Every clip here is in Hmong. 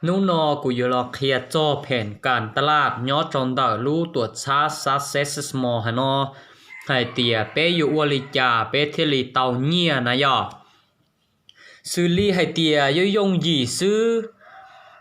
Hnub no kuv yuav los qhia txog phem kas taj laj nyob rau ntawm lub tuam txhab Success Mall hais no, hais tias peb yuav ua li cas peb thiaj li tau nyiaj na yom. Xws li hais tias yooj yooj yim xwb,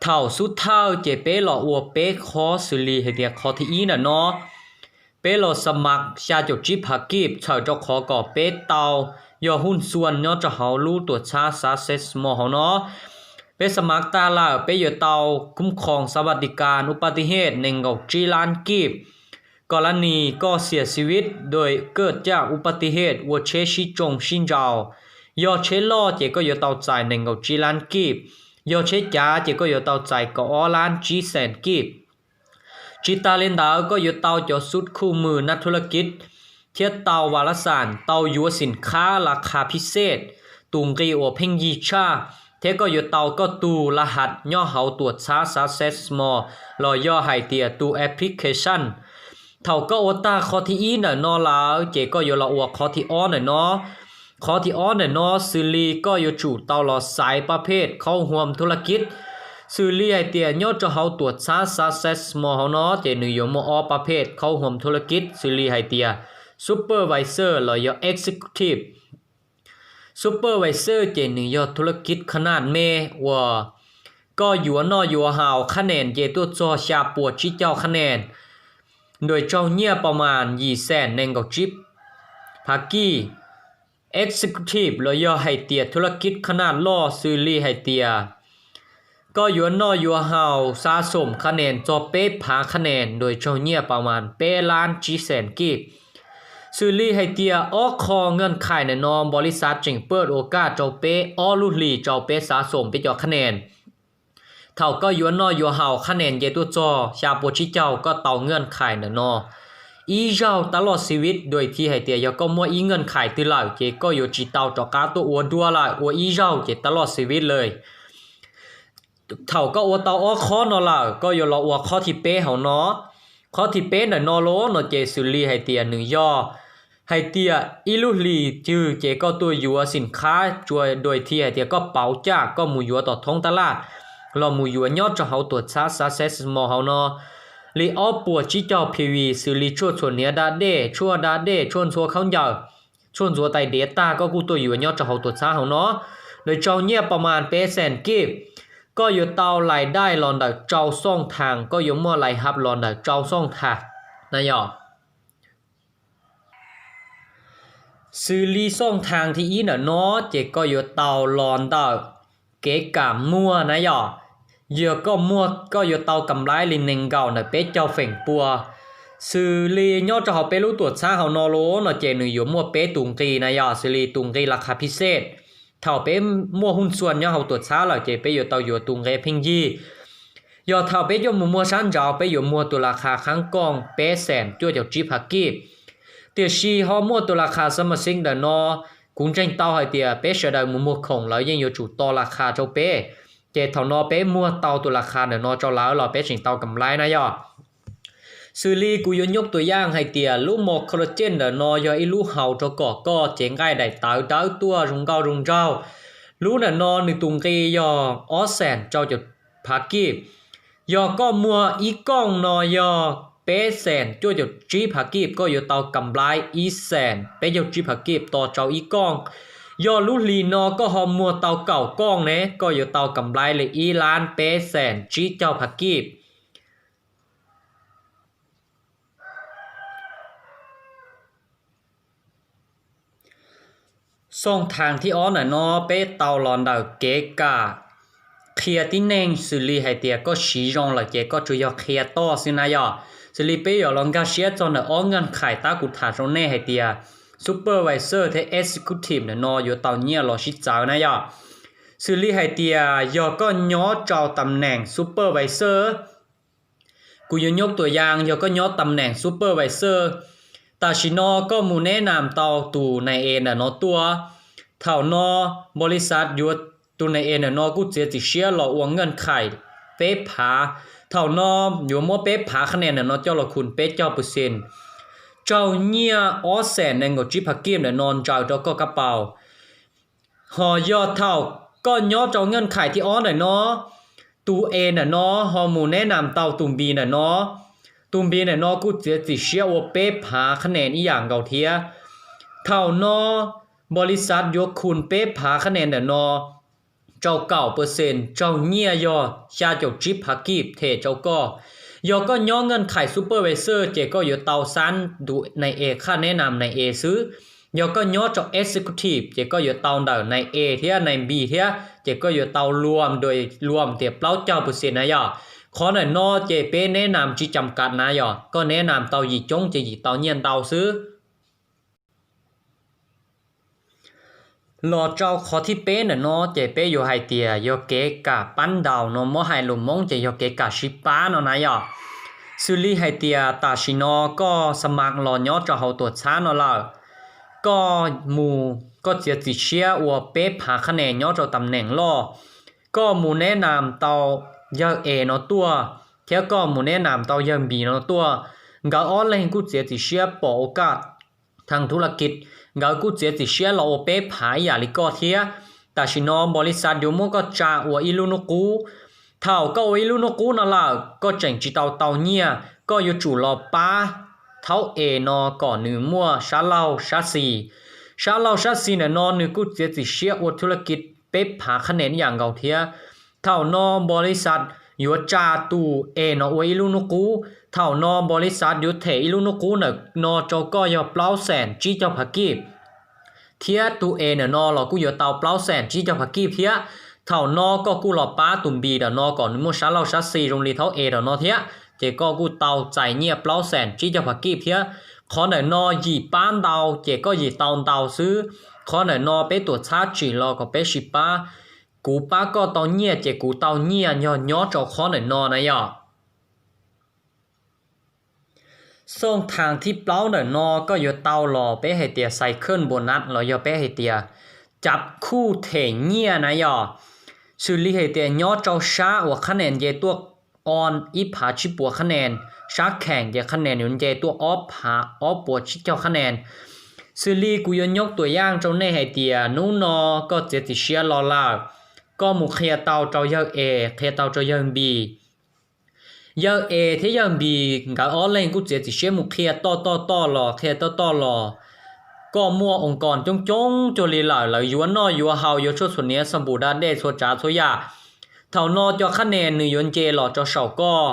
thaum xub thawj ces peb los ua peb qhov, xws li hais tias qhov thib ib ntawm no, peb los xa mav xya caum tsib phav kib txhawm rau qhov kom peb tau yog huj xuam nyob rau hauv lub tuam txhab Success Mall hauv no. Peb xa mav tag lawm peb yuav tau khum khoom xa vas di kas upas ti hej nees nkaum tsib lab kib. Koj lab nis koj xiam xi vib dua kaj caj upas ti hej ua tsheb sib tsoo sib ntsaus. Yog tsheb loj ces koj yuav tau txais nees nkaum tsib lab kib, yog tsheb cav ces koj yuav tau txais kaum ob lab tsib xees kib. Tsis tas li ntawd koj yuav tau cov xub khuj mws nab thu laj kib thiab tau vas laj xam tau yuav xim khab las khas phij xej, tus nqi uas pheej yig tshaj, thiab koj yuav tau koj tus laj hat nyob hauv tuam txhab Success Mall los yog hais tias tus application. Thaum koj ua tag qhov thib ib ntawm no lawm ces koj yuav los ua qhov thib ob ntawm no. Qhov thib ob ntawm no xws li koj yuav tsum tau los xaiv pab phej khaub huam thu laj kib. Xws li hais tias nyob rau hauv tuam txhab Success Mall hauv no ces nws yuav muaj ob pab phej khaub huam thu laj kib, xws li hais tias Supervisor los yog Executive. Supervisor ces nws yog thu laj kib khab naj me uas koj yuav noj yuav haus qhab nen nce tuaj txog xya puas tsib caug qhab nen, nws tsaug nyiaj pas mas yim xees nees nkaum tsib phav kib. Executive los yog hais tias thu laj kib khab naj loj xws li hais tias koj yuav noj yuav haus xav xoom qhab nen txog peb phav qhab nen, nws tsaug nyiaj pas mas peb lab tsib xees kib. Xws li hais tias ob qho naj khais ntawm no npaum li xav tseem paj ua kaj rau peb ob lub hlis rau peb xav xoom peb cov qhab nen. Thaum koj yuav noj yuav haus qhab nen nce tuaj txog xya puas tsib caug koj tau naj khais ntawm no ib zaug tab loj xi vib, dua ib thib hais tias yog koj muaj ib naj khais twg lawm ces koj yuav tsis tau rov qab tuaj ua dua lawm, ua ib zaug ces tab loj xi vib lawm. Thaum koj ua tau ob qhob no lawm koj yuav los ua qhob thib peb hauv no. Qhob thib peb ntawm no los no ces xws li hais tias nws yog hais tias ib lub hlis twg ces koj tuaj yuav xim khab, tsuas dua ib thib hais tias koj pauv caj koj mus yuav tom thoob tab laj los mus yuav nyob rau hauv tuam txhab Success Mall hauv no li ob puas tsib caug P V, xws li tshuaj txhuam hniav da dej, tshuaj da dej, tshuaj ntxhua khaub ncaws, tshuaj ntxhua tais diav tag koj kuj tuaj yuav nyob rau hauv tuam txhab hauv no. Nws tsaug nyiaj pas mas peb xees kib. Koj yuav tau lais daij los ntawm rau xooj thaas, koj yuav muaj lais hab los ntawm rau xooj thaas na yom. Xws li xooj thaas thib ib ntawm no ces koj yuav tau los ntawm kev kam muag na yom. Yog koj muag koj yuav tau kam laib li nees nkaum ntawm peb caug feem pua. Xws li nyob rau hauv peb lub tuam txhab hauv no los no ces nws yuav muaj peb tus nqi na yom, xws li tus nqi las khas phij xej. Thaum peb muaj huj xuam nyob hauv tuam txhab lawm ces peb yuav tau yuav tus nqi pheej yig. Yog thaum peb coj mus muag sab nraud peb yuav muag tus las khas khab kooj peb xees cuaj caum tsib phav kib. Tiam sis ho muaj tus las khas xa ma xib ntawm no, kuv ntseeg tau hais tias peb sawv daws mus muag khoom lawv yeej yuav tsum to las khas rau peb. Ces thaum no peb muag tau tus las khas ntawm no rau lawv los peb tseem tau kam laib na yom. Xws li kuv yuav nyub tus yaj hais tias lub mos kho la cej ntawm no yog ib lub haus rau kom koj cev nqaij daim tawv dawb tuaj zoo nkauj zoo nraug. Lub ntawm no nws tus nqi yog ob xees rau caum phav kib. Yog koj muag ib kooj no yog peb xees cuaj caum tsib phav kib, koj yuav tau kam laib ib xees peb caug tsib phav kib to rau ib kooj. Yog lub hlis no koj ho muag tau kaum kooj ne, koj yuav tau kam laib li ib lab peb xees tsib caug phav kib. Xooj thaas thib ob ntawm no peb tau los ntawm kev kam qhia tib neeg, xws li hais tias koj siv zoo lawm ces koj tsuas yog qhia toj xwb na yom. Xws li peb yuav los nkag siab txog ntawm ob naj khais tab kuv tham rau nej hais tias supervisor thiab executive ntawm no yuav tau nyiaj los sib txawv na yom. Xws li hais tias yog koj nyob rau tam neem supervisor, kuv yuav nyub tus yaj yog koj nyob tam neem supervisor, tam sim no koj mus neb nam tau tus nai es ntawm no tuaj. Thaum no npaum li xav yuav tus nai es ntawm no kuj txiav txim siab los ua naj khais peb phav. Thaum no yuav muab peb phav qhab nen ntawm no coj los khum peb caug pawj xees, tsaug nyiaj ob xees nees nkaum tsib phav kib ntawm no ntsaws rau koj kab paus. Ho yog thaum koj nyob rau naj khais thib ob ntawm no, tus A ntawm no ho mus neb nam tau tus B ntawm no. Tus B ntawm no kuj txiav txim siab ua peb phav qhab nen ib yam nkaus thiab. Thaum no npau li xav yuav khum peb phav qhab nen ntawm no rau kaum percent, raug nyiaj yog xya caum tsib phav kib them rau koj. Yog koj nyob nkees khais supervisor ces koj yuav tau xab tus nai A qhab neb nam nai A xwb. Yog koj nyob rau executive ces koj yuav tau ntawm nai A thiab nai B thiab, ces koj yuav tau luam, luam tias plaub caug percent na yog. Qhov ntawm no ces peb neb nam tsis cam kav na yog, koj neb nam tau yim coob ces yim tau nyiaj ntau xwb. Los rau qhov thib peb ntawm no ces peb yuav hais tias yog kev kam pab ntaus no, muab hais lus Hmoob ces yog kev kam sib pab no na yog. Xws li hais tias tam sim no koj xa mas los nyob rau hauv tuam txhab no lawm, koj mus koj txiav txim siab ua peb phav qhab nen nyob rau tam neem loj, koj mus neb nam tau yawg A no tuaj, thiab koj mus neb nam tau yawg B no tuaj. Nkawd ob leeg kuj txiav txim siab pom ua kaj thaj thub laj kij, nkawd kuj txiav txim siab los ua peb phav ib yam li koj thiab. Tam sim no npau li xav yuav muab koj tsa ua ib lub hnub qub. Thaum koj ua ib lub hnub qub no lawm koj tseem tsis tau tau nyiaj, koj yuav tsum los pab thaub A no kom nws muaj sab laug sab xis. Sab laug sab xis ntawm no nws kuj txiav txim siab ua thub laj kij peb phav qhab nen ib yam nkaus thiab. Thaum no npau li xav yuav tsa tus A no ua ib lub hnub qub. Thaum no npau li xav yuav them ib lub hnub qub ntawm no rau koj yog plaub xees tsib caug phav kib, thiab tus A ntawm no los kuj yuav tau plaub xees tsib caug phav kib thiab. Thaum no koj kuj los pab tus B ntawm no kom nws muaj sab laug sab xis zoo li thaub A ntawm no thiab, ces koj kuj tau txais nyiaj plaub xees tsib caug phav kib thiab. Qhov ntawm no yim pab ntau ces koj yim tau ntau xwb. Qhov ntawm no peb tuam txhab tsim los kom peb sib pab. Kuv pab koj tau nyiaj ces kuv tau nyiaj yog nyob rau qhov ntawm no na yog. Xooj thaaj thib plaub ntawm no koj yuav tau los peb hais tias xais khawj npua nab los yog peb hais tias cav khuj them nyiaj na yog. Xws li hais tias nyob rau sab uas qhab nen nce tuaj o ib phav tsib puas qhab nen, sab kheem ces qhab nen yuav nce tuaj ob phav ob puas tsib caug qhab nen. Xws li kuv yuav nyob tuam yaaj rau nej hais tias hnub no koj txiav txim siab los lawm, koj mus qhia tau rau yawg A, qhia tau rau yawg B. Yawg A thiab yawg B nkawd ob leeg kuj txiav txim siab mus qhia toj toj toj los qhia toj toj los. Koj muaj oo kos coob coob cuag li lawm, lawv yuav noj yuav haus, yuav tshuaj txhuam hniav, xab npum, da dej, txhua tsav txhua yam. Thaum no cov qhab nen nws yuav nce los rau saum koj.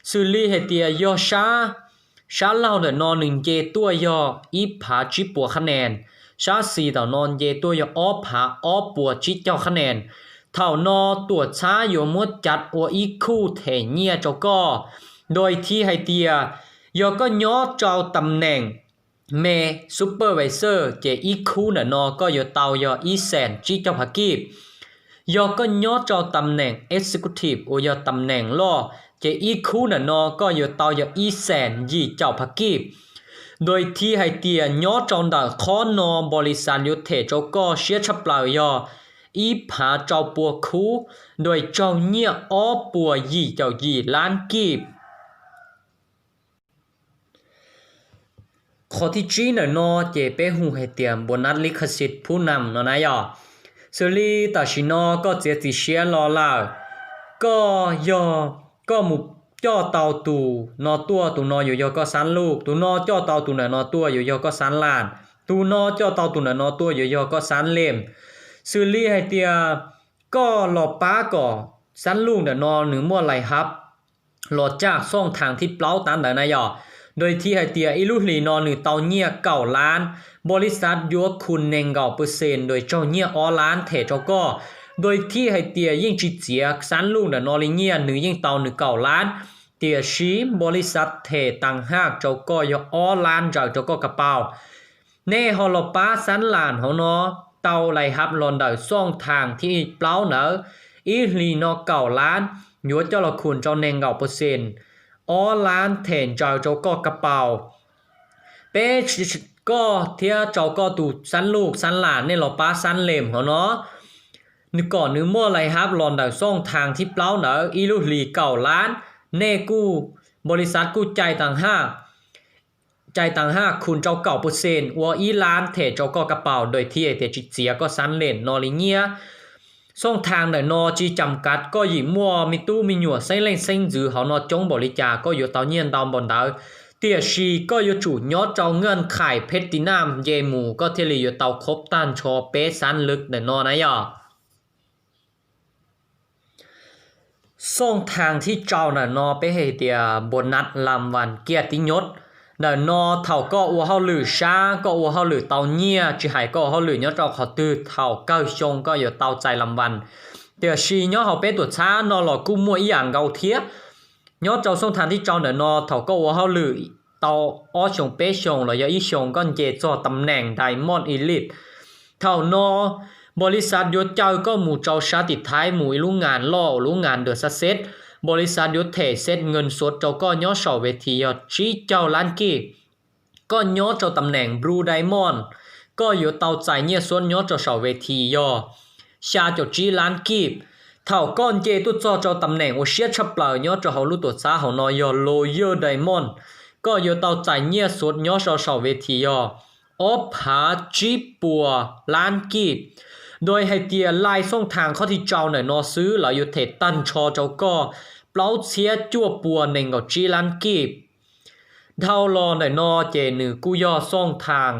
Xws li hais tias yog sab, sab laug ntawm no nws nce tuaj yog ib phav tsib puas qhab nen, sab xis ntawm no nce tuaj yog ob phav ob puas tsib caug qhab nen. Thaum no tuam txhab yuav muab cav ua ib khuj them nyiaj rau koj. Nto thi hais tias yog koj nyob rau tam neem me supervisor ces ib khuj ntawm no koj yuav tau yog ib xees tsib caug phav kib. Yog koj nyob rau tam neem executive uas yog tam neem loj ces ib khuj ntawm no koj yuav tau yog ib xees yim caum phav kib. Nto thi hais tias nyob rau ntawm qhov no npau li xav yuav them rau koj siab tshaj plaws yog ib phav rau puas khuj, nto raug nyiaj ob puas yim caum yim lab kib. Qhov thib tsib ntawm no ces peb hu hais tias npua nab li khaj xi phub nam no na yog. Xws li tam sim no koj txiav txim siab los lawm, koj yog, koj mus coj tau tus no tuaj, tus no yuav yog koj xab luj, tus no coj tau tus ntawm no tuaj yuav yog koj xab las, tus no coj tau tus ntawm no tuaj yuav yog koj xab leem. Xws li hais tias koj los pab kom xab luj ntawm no nws muaj lais hab los caj xooj thaaj thib plaub tav ntawd na yog. Nto thi hais tias ib lub hlis no nws tau nyiaj kaum lab, npau li xav yuav khum nees nkaum percent nto raug nyiaj ob lab them rau koj. Nto thi hais tias yeej tsis txiav xab luj ntawm no li nyiaj, nws yeej tau nws kaum lab, tiam sis npau li xav them tas haj rau koj yog ob lab ntsaws rau koj ka paus. Nej ho los pab xab las hauv no tau lais hab los ntawm xooj thaaj thib plaub ntawd, ib hlis no kaum lab, yuav coj los khum rau nees nkaum percent, ob lab them ntsaws rau koj ka paus. Peb, koj thiab rau koj tus xab luj xab las nej los pab xab leem hauv no, nws kom nws muaj lais hab los ntawm xooj thaaj thib plaub ntawd ib lub hlis kaum lab, nej kuj, npau li xav kuj cai tas haj cai tas haj khum rau kaum percent ua ib lab them rau koj ka paus, nto thi hais tias tsis txiav koj xab leem no li nyiaj. Xooj thaas ntawm no tsis cam kav koj yim muaj me tub me nyuam xeeb leej xeeb ntxwv hauv no coob npaum li cas koj yuav tau nyiaj ntau npaum ntawd, tiam sis koj yuav tsum nyob rau nkaj khaim phev ti naj nce mus koj thiaj li yuav tau khob tag nrho peb xab lwm ntawm no na yog. Xooj thaas thib rau ntawm no peb hais tias npua nab lam vas kiaj tib nyod. Ntawm no thaum koj ua hauj lwm sab, koj ua hauj lwm tau nyiaj, tsis hais koj ua hauj lwm nyob rau qhov twg, thaum kawg xyoo koj yuav tau txais lam vas. Tiam sis nyob hauv peb tuam txhab no los kuj muaj ib yam nkaus thiab. Nyob rau xooj thaas thib rau ntawm no thaum koj ua hauj lwm tau ob xyoos peb xyoos los yog ib xyoos koj nce txog tam neem Diamond Elite, thaum no npaum li xav yuav caw koj mus rau sab tim Thaib mus ib lub ngas loj lub ngas dua xab xeb, npaum li xav yuav them xeb nkees xuav rau koj nyob saum ves this yog tsib caug lab kib. Koj nyob rau tam neem Blue Diamond, koj yuav tau txais nyiaj xuav nyob rau saum ves this yog xya caum tsib lab kib. Thaum koj nce tuaj txog rau tam neem uas siab tshaj plaws nyob rau hauv lub tuam txhab hauv no yog Royal Diamond, koj yuav tau txais nyiaj xuav nyob rau saum ves this yog ob phav tsib puas lab kib. Ntuas hais tias laij xooj thaas qhov thib rau ntawm no xwb lawv yuav them tag nrho rau koj plaub txhiab cuaj puas nees nkaum tsib lab kib. Dhau los ntawm no ces nws kuj yog xooj thaas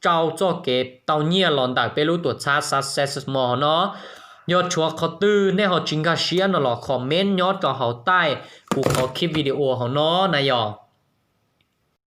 rau txoj kev tau nyiaj los ntawm peb lub tuam txhab Success Mall no. Yog tshuav qhov twg nej ho tsis nkag siab no los comment nyob rau hauv taij kuv qhov kib video hauv no na yog.